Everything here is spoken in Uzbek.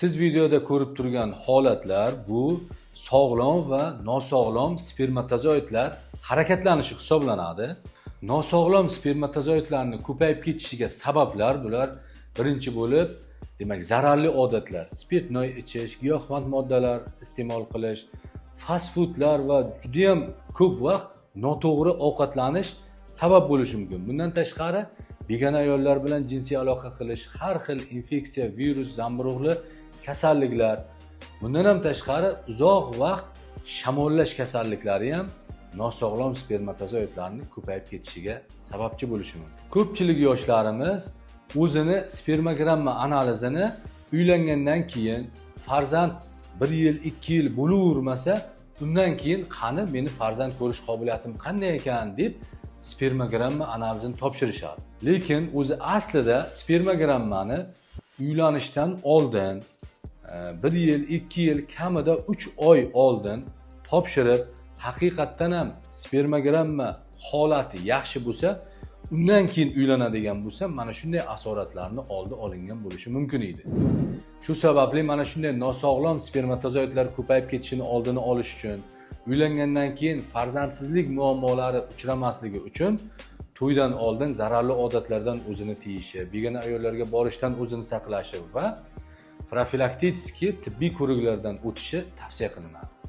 Siz videoda ko'rib turgan holatlar bu sog'lom va nosog'lom spermatozoidlar harakatlanishi hisoblanadi. Nosog'lom spermatozoidlarni ko'payib ketishiga sabablar bular birinchi bo'lib, demak, zararli odatlar, spirtnoy ichish, giyohvand moddalar iste'mol qilish, fast foodlar va juda ham ko'p vaqt noto'g'ri ovqatlanish sabab bo'lishi mumkin. Bundan tashqari, begona ayollar bilan jinsiy aloqa qilish, har xil infeksiya, virus, zamburug'li kasalliklar, bundan ham tashqari uzoq vaqt shamollash kasalliklari ham nosog'lom spermatozoidlarning ko'payib ketishiga sababchi bo'lishi mumkin. Ko'pchilik yoshlarimiz o'zini spermogramma analizini uylangandan keyin farzand 1 yil, 2 yil bo'lavermasa, undan keyin qani meni farzand ko'rish qobiliyatim qanday ekan deb spermogramma analizini topshirishadi. Lekin o'zi aslida spermogrammani uylanishdan oldin 1 yil, 2 yil, kamida 3 oy oldin topshirib, haqiqatdan ham spermogramma holati yaxshi bo'lsa, undan keyin uylanadigan bo'lsa, mana shunday asoratlarni oldi olingan bo'lishi mumkin edi. Shu sababli mana shunday nosog'lom spermatozoidlar ko'payib ketishini oldini olish uchun, uylangandan keyin farzandsizlik muammolari uchramasligi uchun to'ydan oldin zararli odatlardan o'zini tiyishi, begona ayollarga borishdan o'zini saqlashi va profilaktik tibbiy ko'riklardan o'tishi tavsiya qilinadi.